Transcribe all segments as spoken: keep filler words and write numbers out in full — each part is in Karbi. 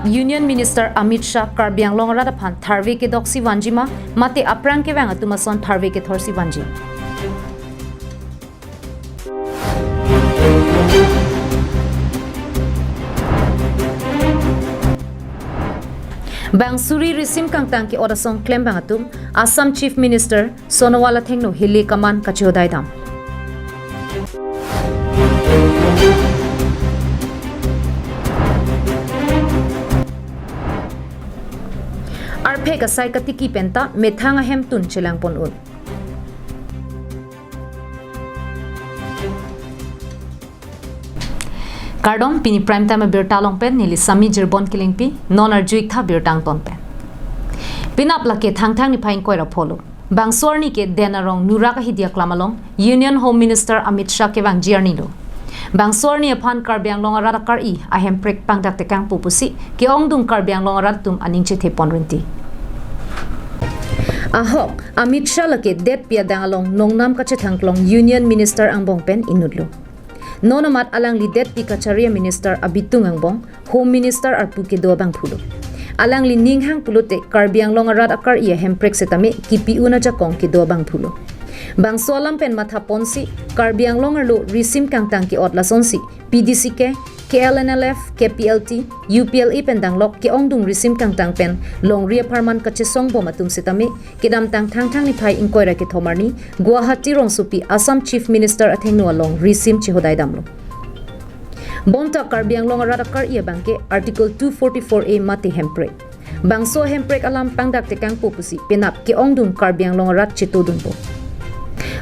Union Minister Amit Shah Karbi Anglong arat aphan tharve kedoksi vanji ma, mate aphrang kevang atum ason tharve kethorsi vanji. Bang suri risim kangtang ke-ot asong klembang atum, Assam Chief Minister Sonowal athengno hili kaman kachehodai dam. Arphek asai katiki penta methang ahemtun chelangpon un. Kardom, pini Prime Time abirta along pen neli Sami Jirbon Kilingpi, non arju-ik tha birta angton pen. Penap lake Thangthang niphai ingkoi ra pho lo. Bangso arni ke Den Arong Nurak Ahidi Aklam along Union Home Minister Amit Shah kevangji arni lo. Bangso arni aphan Karbi Anglong arat akari ahemprek pangdak tekangpo pusi ke-ongdung Karbi Anglong arat atum aning chethepon rinti. Ahok, Amit Shah lake detpi adang along nongnam kachethangklong Union Minister angbong pen inutlo. Non amat alangli detpi kachari a-minister abitung angbong, Home Minister arpu kedo abangphu lo. Alangli ninghang pulote Karbi Anglong arat akari ahemprek setame kipi un ajakong kedo abangphu lo. Bangso alam pen mathaponsi Karbi Anglong arlo risim kangtang ke-ot lasonsi P D C K, K L N L F, K P L T, U P L A pen danglok ke-ongdung risim kangtang pen longri apharman kachesongbom atum setame kedamtang Thangthang niphai ingkoi ra kethom arni Guwahati rongsopi Assam Chief Minister athengno along risim chehodai damlo. Bonta Karbi Anglong arat akari abangke Article two forty-four A mate hemprek. Bangso hemprek alam pangdak tekangpo pusi penap ke-ongdung Karbi Anglong arat chetodunpo.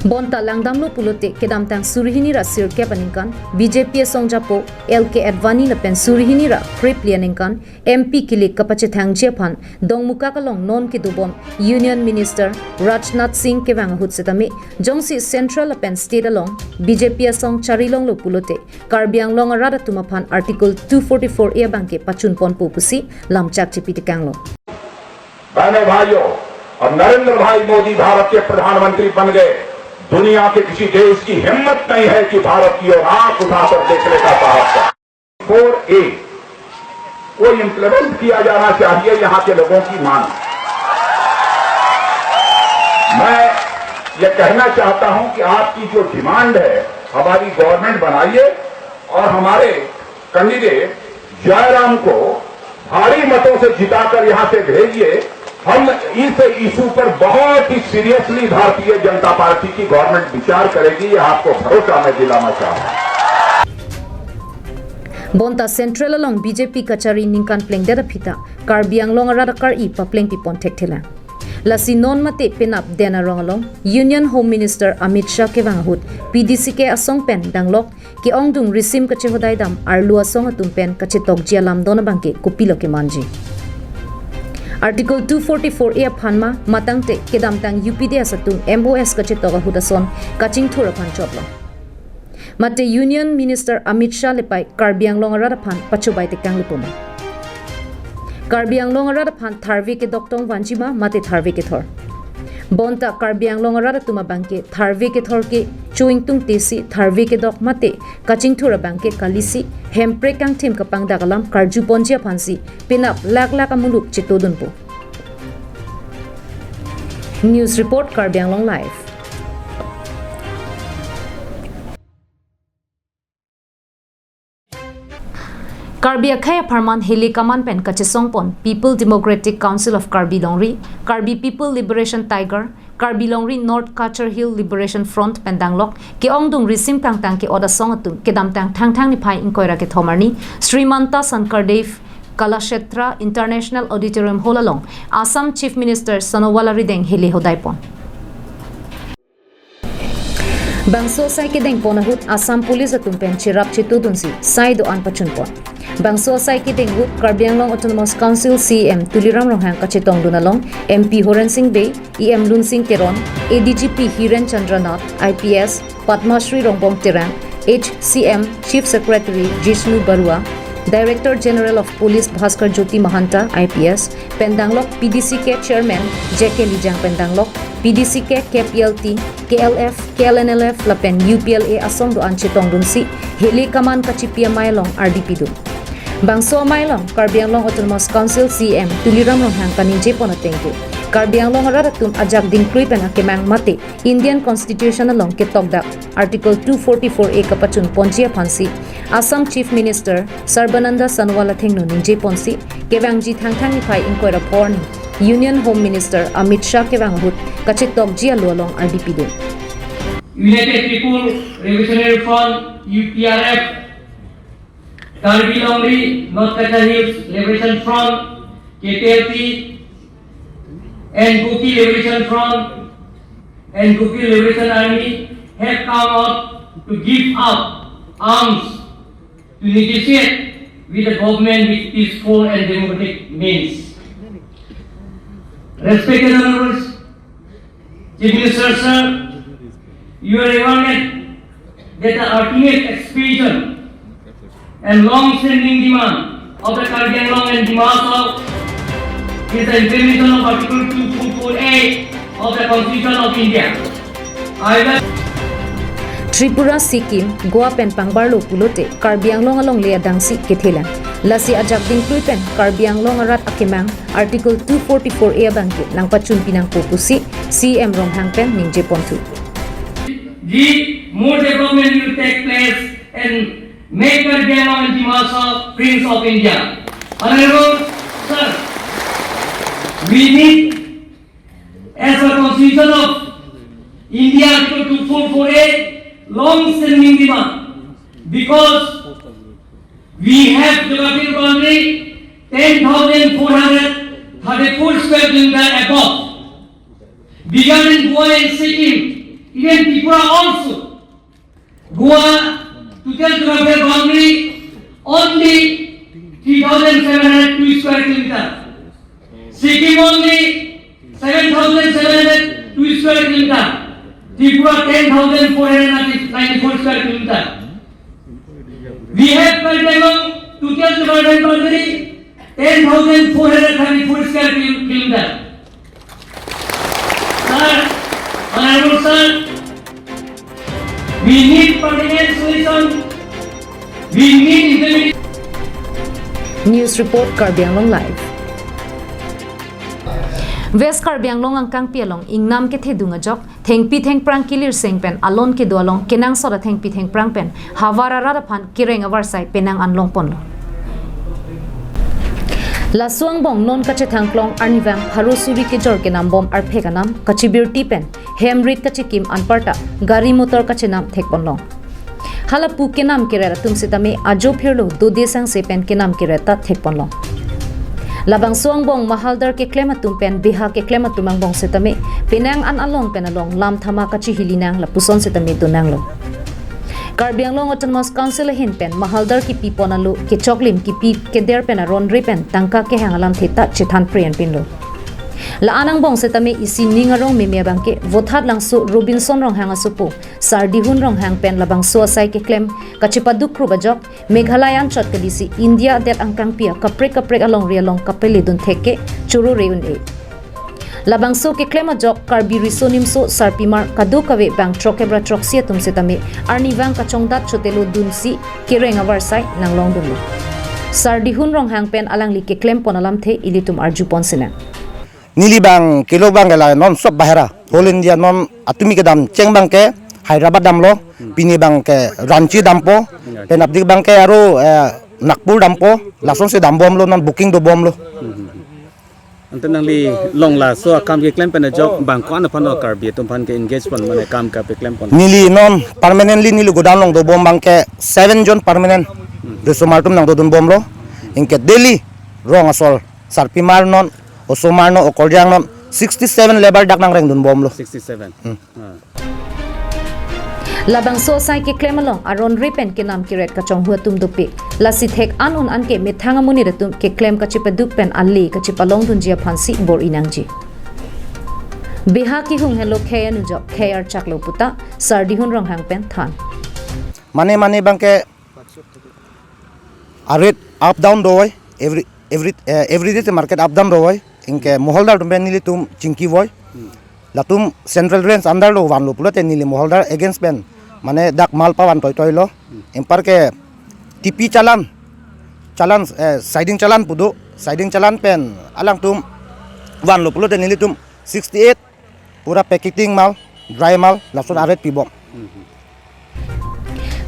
Bonta langdamlo pulote kedamtang suri hini ra sirkep aningkan B J P asong japo L K Advani lapen suri hini ra krepli aningkan M P kilik kapachethangji aphan Dongmukak along non kedobom Union Minister Rajnath Singh kevang ahut setame jongsi Central lapen State along B J P asong charilonglo pulote Karbi Anglong arat atum aphan Article two forty-four A abangke pachunponpo pusi lamchak chepi tekanglo. बहनों, भाइयों, अब नरेंद्र भाई मोदी भारत के प्रधानमंत्री बन गए। दुनिया के किसी देश की हिम्मत नहीं है कि भारत की ओर आंख उठाकर देखने का साहस करे। फोर ए वो इम्प्लीमेंट किया जाना चाहिए, यहाँ के लोगों की मांग। मैं ये कहना चाहता हूं कि आपकी जो डिमांड है, हमारी गवर्नमेंट बनाइए और हमारे कैंडिडेट जयराम को भारी मतों से जिताकर यहाँ से भेजिए। हम इस इशू पर बहुत ही सीरियसली भारतीय जनता पार्टी की गवर्नमेंट विचार करेगी, ये आपको भरोसा मैं दिलाना चाहता हूँ। Bonta Central along B J P kachari ningkan plengdet aphi ta Karbi Anglong arat akari paplengpipon thekthelang. Lasi non mate penap Den Arong along Union Home Minister Amit Shah kevang ahut P D C K asong pen danglok ke-ongdung risim kachehodai dam arlo asong atum pen kachetokji alam don abangke kopilo kemanji. Article two forty-four A aphan ma matangte kedamtang U P D S atum M O S kachetok ahut ason kachingthur aphan chotlo. Mate Union Minister Amit Shah lepai Karbi Anglong arat aphan pachobai tekanglepo ma. Karbi Anglong arat aphan tharve kedoktong vanji ma mate tharve kethor. Bonta Karbi Anglong arat atum abangke tharve kethor ke cho-ingtungtesi tharve kedok mate kachingthur abangke kalisi hemprek kangthim kapangdak alam karjuponji aphansi penap laklak amuluk chetodunpo. News report, Karbi Anglong Live. Karbi akhei apharman hili kaman pen kachesongpon People Democratic Council of Karbi Longri, Karbi People Liberation Tiger, Karbi Longri North Cachar Hill Liberation Front pen danglok ke-ongdung risim kangtang ke-ot asong atum kedamtang Thangthang niphai ingkoi ra kethom arni Srimanta Sankardev Kalakshetra International Auditorium Hall along Assam Chief Minister Sonowal arideng hili hodaipon. Bangso asai kedengpon ahut Assam Police atum pen cherap chetodunsi sai do-an pachunpon. Bangso asai kedeng ahut Karbi Anglong Autonomous Council C E M Tuliram Ronghang kachetongdun along M P Horen Sing Bey, E M Lunsing Teron, A D G P Hiren Chandra Nath, I P S Padma Shri Rongbong Terang, H C M Chief Secretary Jishnu Barua, Director General of Police Bhaskar Jyoti Mahanta, I P S, pen danglok P D C K Chairman J K Lijang pen danglok P D C K, K P L T, K L F, K L N L F lapen U P L A asong do-an chetongdunsi hili kaman kachipi amei along ardi pidun. Bangso amei along Karbi Anglong Autonomous Council C E M Tuliram Ronghang kaningje pon ateng ke, Karbi Anglong arat atum ajak dingklui pen akemang mate Indian Constitution along ketokdak Article two forty-four A kapachun ponji aphansi Assam Chief Minister Sarbananda Sonowal athengno ningje ponsi, kevangji Thangthang niphai ingkoi ra pho arni Union Home Minister Amit Shah kevang ahut kachetokji alo along ardi pidun. United People Revolutionary Front, U P R F, Karbi Longri, North Cachar Hills Liberation Front, K P L T, and Kuki Liberation Front and Kuki Liberation Army have come out to give up arms to negotiate with the government with peaceful and democratic means. Respected Honorables, Chief Minister sir, you are aware that the ultimate aspiration and long-standing demand of the Karbi Anglong and Dima Hasao is the implementation of Article two forty-four A of the Constitution of India. I will Tripura, Sikkim, Goa pen pangbarlo pulote Karbi Anglong alongle adangsi kethelang. Lasi ajak dingklui pen Karbi Anglong arat akemang Article two forty-four A abangke nangpachun pinangpo pusi C E M Ronghang pen ningje ponthu. The more development will take place and make Karbi Anglong and Dima Hasao Prince of India. Honorable sir, we need, as a Constitution of India, Article two forty-four A, long-standing demand, because we have geographical boundary ten thousand four hundred thirty-four square kilometer above. Bigger than Goa and Sikkim, even Tripura also. Goa total geographical boundary only three thousand seven hundred two square kilometer. Sikkim only seven thousand seven hundred two square kilometer. Tripura ten thousand four hundred ninety-four square kilometer. We have Karbi Anglong total geographical boundary ten thousand four hundred thirty-four square kil-, kilometer. Sir, Honorable sir, we need permanent solution. We need implementation. News report, Karbi Anglong Live. West Karbi Anglong angkangpi along ingnam kethedung ajok, thengpi thengphrang kilir seng pen alon kedo along kenangsot athengpi thengphrang pen havar arat aphan kereng avarsai penang an longponlo. Laso angbong non kachethang klong arnivang pharo suri kejor kenambom arphek anam kachibirti pen hem rit kachikim anparta gari motor kachenam thekponlong. Halapu kenam keret atum setame ajo phirlo dode sangse pen kenam keret ta thekponlong. Labangso angbong mahaldar keklem atum pen beha keklem atum angbong setame penang an along pen along lam thama kachihilinang lapuson setame donanglo. Karbi Anglong Autonomous Council ahin pen mahaldar kipipon alo kechoklim kipi keder pen aron re pen tangka kehang alamthe ta chethan pre-en pinlo. La-an angbong setame isi ning arong meme abangke Vothatlangso Robinson Ronghang asopo Sardihun Ronghang pen labangso asai keklem kachepaduk krup ajok Meghalaya anchot kalisi India adet angkangpi akaprek kaprek alongri along kapeledun thek ke choro re un-e. Labangso keklem ajok Karbi Riso Nimso Sarpimar kadokave bang throkkep ra throksi atum setame arnivang kachongdat chotelo dunsi kereng avarsai nanglongdunlo. Sardihun Ronghang pen alangli keklem pon alamthe ilitum arjupon sinang. Neli bang kelo bang ke la non sob bahera. Whole India non atumi kedam cheng bang ke Hyderabad damlo, pini bang ke Ranchi dampo, pen apdik bang ke aro, eh, Nagpur dampo, lasonsi dambomlo non booking dobomlo. Ante nangli along laso akam keklem pen ajok bang ko-an aphan Karbi atum aphan ke engage pon mane kam kapeklem pon. Neli non permanently neli godown along dobom bang ke seven jon permanent. Risomar atum nangdodunbomlo. Anke daily rong asol Sarpimar non, osomar non, okorjang non, sixty-seven labour dak nangrengdunbomlo. Sixty-seven. Hmm. Ah. Labangso asai keklem along aron re pen kenam keret kachonghu atum dope. Lasi thek an un an ke methang amonit atum keklem kachepaduk pen ale kachepalongdunji aphansi bor-i nangji. Beha kehung henlo khei anujok khei archaklo puta Sardihun Ronghang pen than. Mane mane bang ke a rate up down dovoi, every, every, eh, every day te market up down dovoi, anke mohaldar atum pen nelitum chingkivoi. Hmm. Latum central range under lo vanlo pulote neli mohaldar against pen mane dak mal pavan toitoilo. Hmm. Anparke T P challan Challan, eh, siding challan pu do, siding challan pen alangtum vanlo pulote nelitum sixty eight pura packeting mal, dry mal, lason a-rate pibom.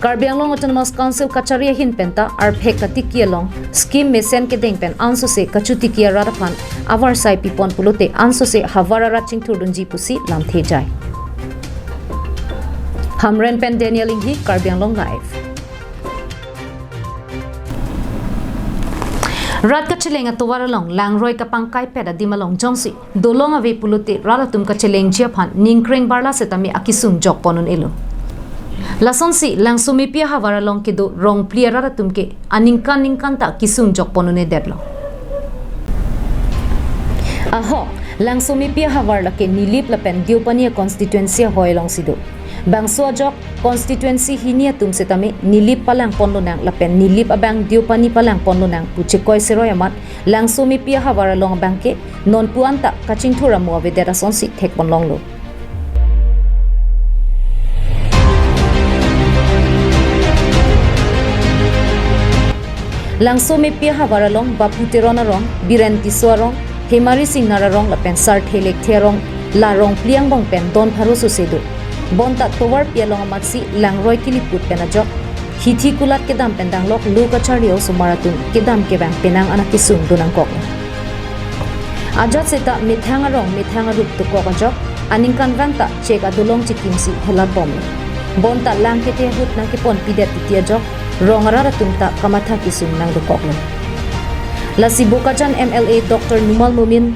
Karbi Anglong Autonomous Council kachari ahin penta arphek katiki along scheme mesen kedeng pen ansose kachotiki arat aphan avarsai pipon pulote ansose havar arat chingthurdunji pusi lamthe jai. Hamren pen Daniel Inghi, Karbi Anglong Live. Rat kacheleng atovar along langroi kapangkaipet adim along jongsi dolong ave pulote rat atum kachelengji aphan ningkreng barla setame akesung jokpon un-elo. Lasonsi Langsomepi ahavar along kedo rongpli arat atum ke aningkan ningkan ta kesung jokpon un-edetlo. Ahok, Langsomepi ahavar lake Nilip lapen Deopani a-constituency ahoi alongsi do. Bangso ajok constituency hini atum setame Nilip palangponlonang lapen Nilip abang Deopani palangponlonang pu chekoi seroi amat Langsomepi ahavar along abang ke nonpu anta kachingthur amo avedet asonsi thekponlonglo. Langsomepi ahavar along Bapu Teron arong, Biren Tisso arong, Hemari Singnar arong lapen Sarthe Lekthe arong, la rongpli angbong pen don pharo sose do. Bonta tovarpi along amatsi langroi keliput pen ajok hithi kulat kedam pen danglok lo kacharli osomar atum kedam kevang penang an akesung donangkoklo. Ajat seta methang arong methang arup dokok ajok aningkanvang ta chek adolong chekimsi helatbomlo. Bonta lang kethe ahut nangkeponpidet titi ajok rong arat atum ta kamatha kesung nangdokoklo. Lasi Bokajan M L A Doctor Numal Momin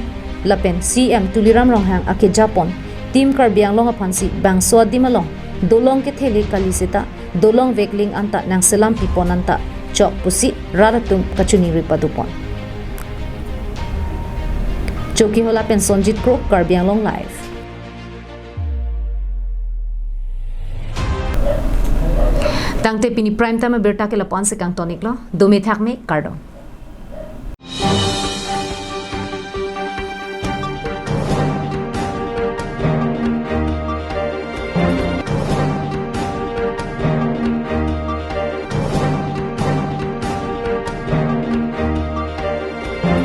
lapen C M Tuliram Ronghang akejapon Team Karbi Anglong aphansi bangso adim along dolong kethe le kali seta dolong vekling anta nangselam pipon anta chok pusi rat atum kachiningri padopon. Chokihola pen Sonjit Kro, Karbi Anglong Live. Tangte pini prime time abirta ke lapu-ansi kangtoniklo, dome thakme, kardom.